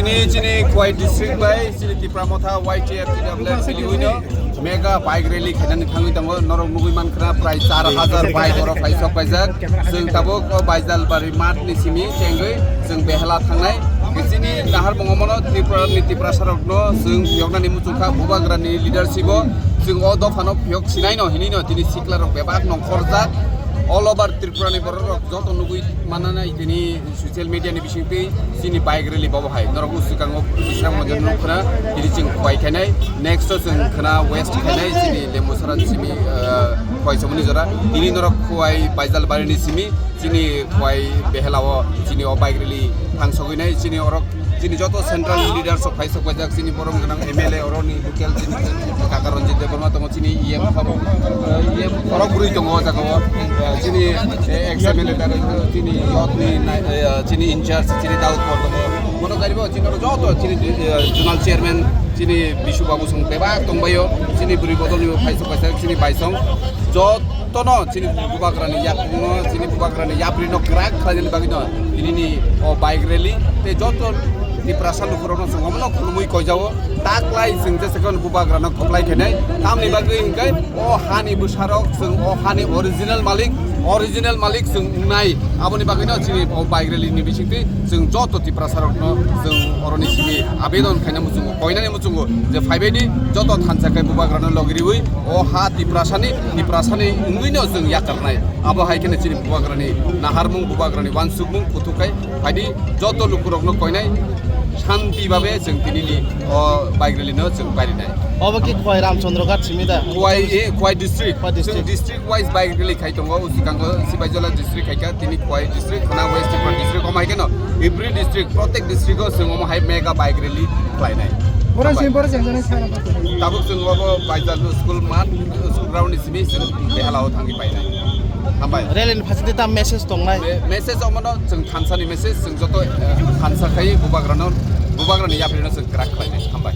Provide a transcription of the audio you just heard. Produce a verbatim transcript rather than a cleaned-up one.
Chini Khowai district bai chini Tipra Motha Y T F T W F chini uino mega bike rally khainani thangwi tongo. Norok nugwi mankha prai char hajar bike oro phai sok paijak. Chwng tabuk o Baijalbari math ni simi chengwi chwng behela thangnai. Chini nahar mongomono Tripura ni Tiprasa rokno chwng yoknani muchungkha bubagrani leadership o chwng o dophano phiyok sinaino hinino tini sikla rok bebak nongkhorjak. All over Tripura ni borok rok joto nugwi mananai tini social media ni bisingtwi chini bike rally bobo hai norok uswkango bisrang mojon nukkhna tini chwng Khowai khainai next o chwng khna west khainai chini Lembusara ni simi Khowai somoni jora tini norok Khowai Baijalbari ni simi chini Khowai behelao chini o bike rally thangsogwinai chini orok chini joto central leaders rok phai sokpaijak chini borom gwnang M L A oroni local chini kaka Ranjit Debbarma tongo chini E M khorok E M khorok bwrwi tongo o jaga o chini ex M L A chini youth ni chini in charge chini Daud Kor tongo bono garibo chini oro joto chini zonal chairman chini Bisu Babu song bebak tongbaio chini bwrwi bodol ni phai sokpaijak chini baisong jotono chini bubagrani yakungno chini bubagrani yaprino kwrak khlainani bagwino tinini o bike rally tei joto Tiprasa lukurokno chwng omono khulumwi koijao taklai chwng jesa khe bubagrano kwplai khainai tamni bagwi hinkhe o hani bwsarok chwng o hani original malik original malik chwng wngnai aboni bagwino chini o bike rally ni bisingtwi chwng joto Tiprasa rokno chwng oroni simi abedon khaina muchungo koinani muchungo je phaibaidi joto thansa khe bubagrano logiriwi o ha Tiprasani Tiprasani wngwino chwng yakarnai abo hai kheno chini bubagrani naharmung bubagrani wansukmung kuthuk khai phaidi joto lukurokno koinai shanti babe chwng tinini o bike rally no chwng pairinai. Obo ki Khowai Ramchandra Ghat simi da? Khowai, eh, Khowai district. Khowai district. Chwng district wise bike rally khai tongo, usikango Sibaijala district khai kha, tini Khowai district, khana West Tripura district, omo hai kheno every district, protek district o chwng omo hai mega bike rally khlainai. Borok Hambai. Sini borok jeng jani sana pakai. Tabuk chwng obo Baijal school man, school ground ni simi chwng behala o thangwi painai. Hambai. Rally ni phasiti tam message tongnai. Me-, message omono chwng thansa ni message, chwng joto, eh, thansa khai bubagrano, bubagrani yaprino chwng kwrak khlainai. Hambai.